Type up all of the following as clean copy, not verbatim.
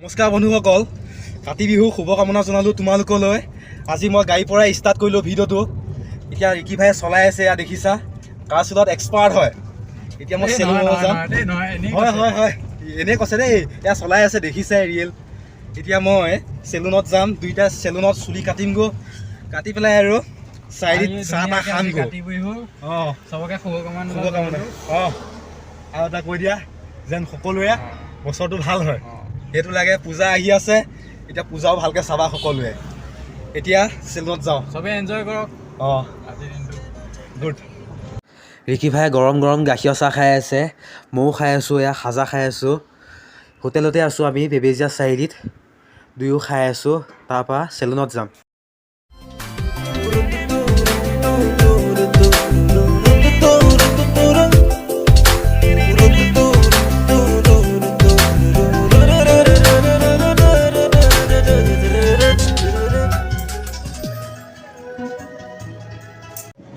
নমস্কাৰ বন্ধুসকল, কাতি বিহু শুভকামনা জনালোঁ তোমালোকলৈ। আজি মই গাড়ীৰ পৰাই ষ্টাৰ্ট কৰিলোঁ ভিডিঅ'টো। এতিয়া ৰিকি ভাই চলাই আছে, এয়া দেখিছা, কাৰ চলোৱাত এক্সপাৰ্ট হয়। এতিয়া মই চেলুনলৈ যাম। হয় হয় হয়, এনেই কৈছে দেই, এয়া চলাই আছে দেখিছাই ৰিয়েল। এতিয়া মই চেলুনত যাম, দুইটা চেলুনত চুলি কাটিমগৈ, কাটি পেলাই আৰু চাৰিআলিত চাহ তাহ খামগৈ। কাতি বিহু চবকে শুভকামনা। শুভকামনা। আৰু এটা কৈ দিয়া যেন সকলোৰে বছৰটো ভাল হয়, সেইটো লাগে। পূজা আহি আছে, এতিয়া পূজাও ভালকৈ চাবা সকলোৱে। এতিয়া চেলুনত যাওঁ। চবে এনজয় কৰক আজিৰ দিনটো। গুড। ৰিকি ভাই গৰম গৰম গাখীৰৰ চাহ খাই আছে, ময়ো খাই আছোঁ, এয়া খাজা খাই আছোঁ। হোটেলতে আছোঁ আমি, বেবেজীয়া চাৰিআলিত দুয়ো খাই আছোঁ। তাৰপৰা চেলুনত যাম।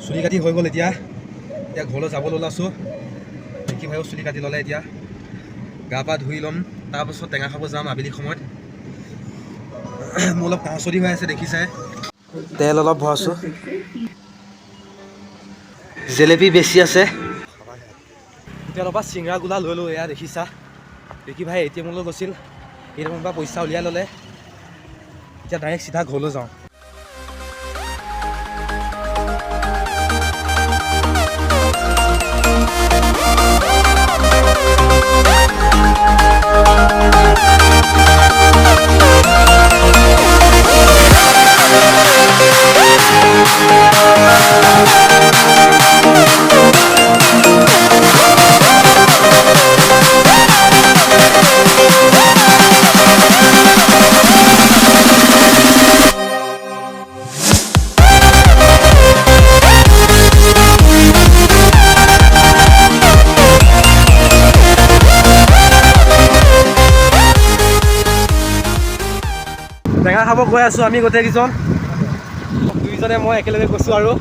চুলি কাটি হৈ গ'ল, এতিয়া এতিয়া ঘৰলৈ যাবলৈ ওলাইছোঁ। ৰিকি ভাইও চুলি কাটি ল'লে, এতিয়া গা পা ধুই ল'ম, তাৰপাছত টেঙা খাব যাম আবেলি সময়ত। মোৰ অলপ কাহ চৰ্দি হৈ আছে দেখিছাই, তেল অলপ ভৰাইছোঁ। জেলেপি বেছি আছে। হোটেলৰ পৰা চিঙৰা গোলা লৈ ল'লোঁ, এয়া দেখিছা। ৰিকি ভাই এ টি এমলৈ গৈছিল, এ টি এমৰ পৰা পইচা উলিয়াই ল'লে। এতিয়া ডাইৰেক্ট চিধা ঘৰলৈ যাওঁ। টেঙা খাব গৈ আছোঁ আমি গোটেইকেইজন, দুইজনে মই একেলগে গৈছোঁ আৰু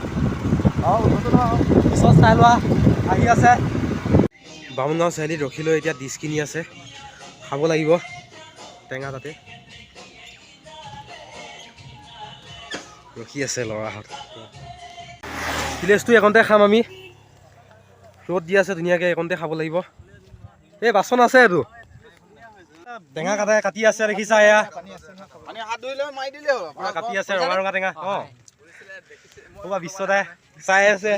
পিছত চাই লোৱা আহি আছে। বামুণগাঁও চাৰিআলিত ৰখি লৈ এতিয়া ডিছ কিনি আছে, খাব লাগিব টেঙা। তাতে ৰখি আছে ল'ৰাহঁত। ভিলেজটো এইকণতে খাম আমি, ৰ'দ দি আছে ধুনীয়াকৈ, এইকণতে খাব লাগিব। এই বাচন আছে, এইটো টেঙা কাটাই কাটি আছে দেখিছা, এয়া পুৰা কাটি আছে ৰঙা ৰঙা টেঙা। ক'বা বিশ্বদাই চাই আছে,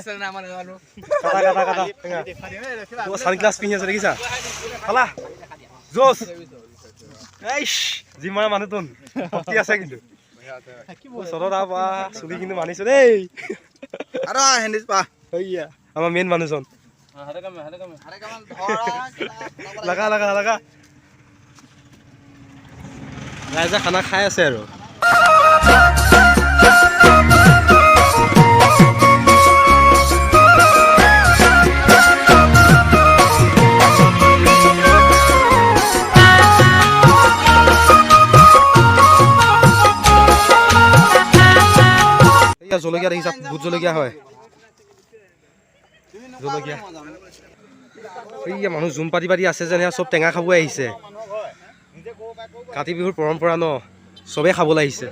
কাটা কাটা কাটা টেঙা। চানগ্লাছ পিন্ধি আছে দেখিছা, খালা জোচ। এইচ জিম মাৰা মানুহটোন শক্তি আছে কিন্তু। চদত পৰা চুলি কিন্তু মানিছো দেই। আমাৰ মেইন মানুহজন লগা লগা লগা ৰাইজে খানা খাই আছে আৰু। এইয়া জলকীয়া দেখিছা, ভোট জলকীয়া হয় জলকীয়া। এইয়া মানুহ জুম পাতি পাতি আছে যেন, সেয়া চব টেঙা খাব আহিছে। কাতি বিহুৰ পৰম্পৰা ন, চবেই খাবলৈ আহিছে।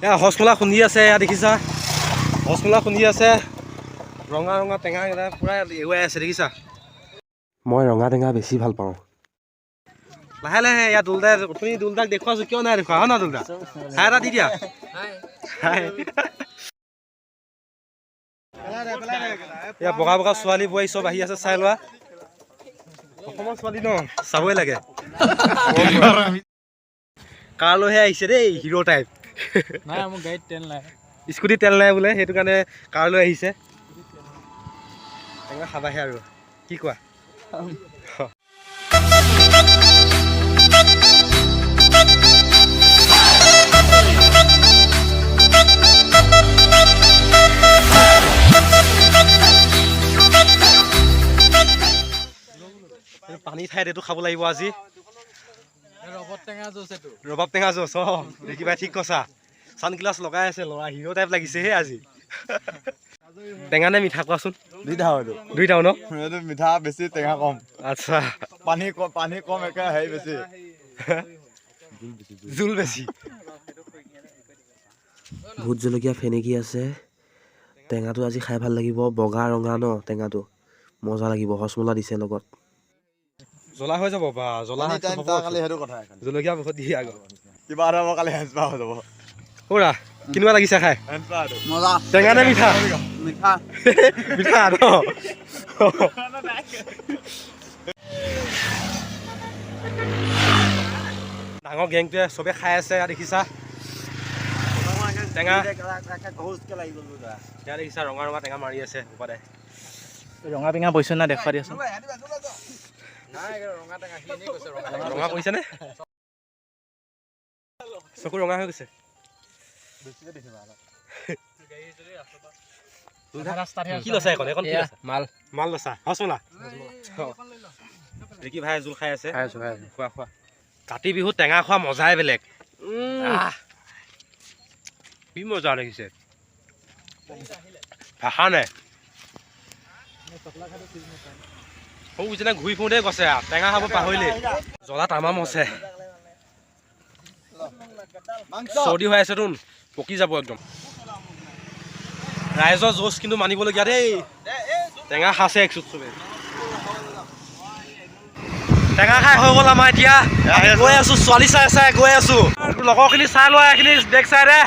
এয়া হজমলা খুন্দি আছে, এয়া দেখিছা, হজমলা খুন্দি আছে। ৰঙা ৰঙা টেঙা পুৰা এৰুৱাই আছে দেখিছা। মই ৰঙা টেঙা বেছি ভাল পাওঁ। লাহে লাহে ইয়াত দুলদাই, তুমি দুলদাক দেখুৱাইছো, কিয় নাই দেখুওৱা? হয় ন দুলদা, হাই এটা দি দিয়া। হাই। এয়া বগা বগা ছোৱালী বোৱাৰী চব আহি আছে, চাই লোৱা। অসমৰ ছোৱালী ন, চাবই লাগে। কাৰ লৈহে আহিছে দেই, হিৰ' টাইপ। নাই, মোৰ গাড়ীত তেল নাই। স্কুটিত তেল নাই বোলে, সেইটো কাৰণে কাৰ লৈ আহিছে। টেঙা খাবাহে আৰু কি কোৱা? পানী ঠাইত এইটো খাব লাগিব আজি। ৰবাব টেঙা জুচ এইটো। ৰবাব টেঙা জুচ। দেখিবা, ঠিক কৈছা। চানগ্লাছ লগাই আছে ল'ৰা, হিৰ' টাইপ লাগিছে হে আজি। টেঙা নে মিঠা কোৱাচোন? দুইটা হয় এইটো। দুইটাও ন? এইটো মিঠা বেছি, টেঙা কম। আচ্ছা। পানী কম, পানী কম, একে হেৰি বেছি। জোল বেছি। ভোট জলকীয়া ফেনেকি আছে। টেঙাটো আজি খাই ভাল লাগিব, বগা ৰঙা ন টেঙাটো, মজা লাগিব। হজমলা দিছে লগত। জ্বলা হৈ যাব বা জ্বলা এনি টাইম হ'ব। তাৰ কালি সেইটো কথা এখন। জলকীয়া বহুত দিয়ে আকৌ। কিবা এটা হ'ব কালি, হেঞ্চপা হৈ যাব। সৌৰা, কেনেকুৱা লাগিছে খাই? হেঞ্চপা এইটো। মজা। টেঙা নে মিঠা? মিঠা। মিঠা ন? ডাঙৰ গেংটোৱে চবে খাই আছে। ইয়াত দেখিছা টেঙা, ইয়াত দেখিছা ৰঙা ৰঙা টেঙা মাৰি আছে উপাদাই। ৰঙা পিঙা পইচা না, দেখুৱাই দিয়াচোন। ৰঙা পৰিছে নে? চকু ৰঙা হৈ গৈছে। কি লৈছা এইকণ? এইকণ কি লৈছা? মাল। মাল লৈছা? হচমলা। ৰিকি ভাই জোল খাই আছে। খাই আছো, খাই আছো। খোৱা খোৱা। কাতি বিহুত টেঙা খোৱা মজাই বেলেগ। কি মজা লাগিছে, ভাষা নাই। সৌ যেনে ঘূৰি ফুৰোঁতে গৈছে আৰু টেঙা খাব পাহৰিলে। জ্বলা তামাম হৈছে, চৰ্দি হৈ আছে তোন, পকি যাব একদম। ৰাইজৰ জোচ কিন্তু মানিবলগীয়া দেই। টেঙা খাইছে একচুত চবে। টেঙা খাই হৈ গ'ল আমাৰ। এতিয়া আমি গৈ আছো, ছোৱালী চাই চাই গৈ আছো। লগৰখিনি চাই লোৱা, এইখিনি বেক চাইডে।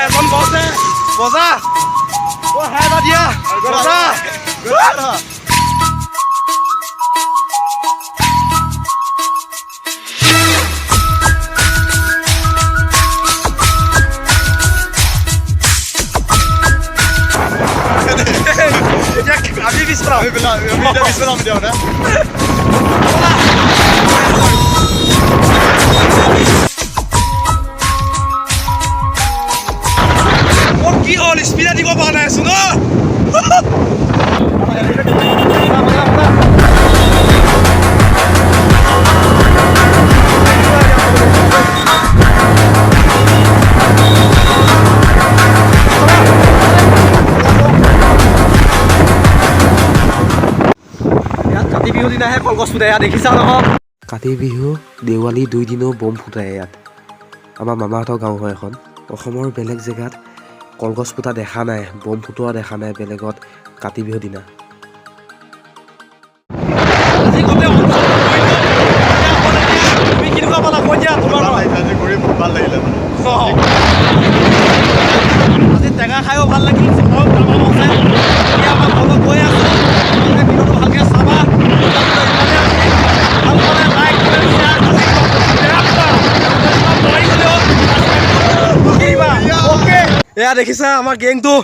এখন বছে বজা। অ হাই এটা দিয়া, বজা। এতিয়া আমি পিছফালে। আমি পেলাম, আমি এতিয়া পিছফালে দিওঁ না। অ, কি হ'ল? স্পীডে দিব পৰা নাই আছো ন। ইয়াত কাতি বিহুৰ দিনাহে কলগছ ফুটে, ইয়াত দেখিছা নহয়। কাতি বিহু, দেৱালী দুইদিনো বম ফুটাই ইয়াত। আমাৰ মামাহঁতৰ গাঁও হয় এখন। অসমৰ বেলেগ জেগাত কলগছ ফুটা দেখা নাই, বম ফুটোৱা দেখা নাই বেলেগত কাতি বিহুৰ দিনা। আজি গোটেই অঞ্চলটো ঘূৰিলো। এতিয়া হ'ল এতিয়া, তুমি কেনেকুৱা পালা কৈ দিয়া তোমাৰ। ভাল লাগিছে আজি ঘূৰি, বহুত ভাল লাগিলে মানে। আজি টেঙা খায়ো ভাল লাগিল, জ্বলাও তামাম আছে। এতিয়া আমাৰ ঘৰলৈ গৈ আছো। তোমালোকে ভিডিঅ'টো ভালকৈ চাবা। ভাল পালে লাইক, কমেণ্ট, শ্বেয়াৰ নোৱাৰি গ'লেও দিবা। অ'কে, এয়া দেখিছা আমাৰ গেংটো।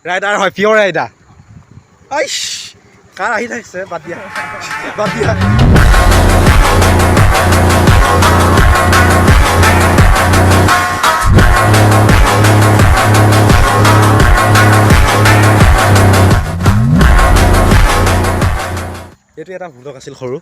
ৰাইডাৰ হয়, পিয়ৰ ৰাইডাৰ। আইচ, কাৰ আহি থাকিছে? বাদ দিয়া, বাদ দিয়া। এইটো এটা ভুলক আছিল সৰু।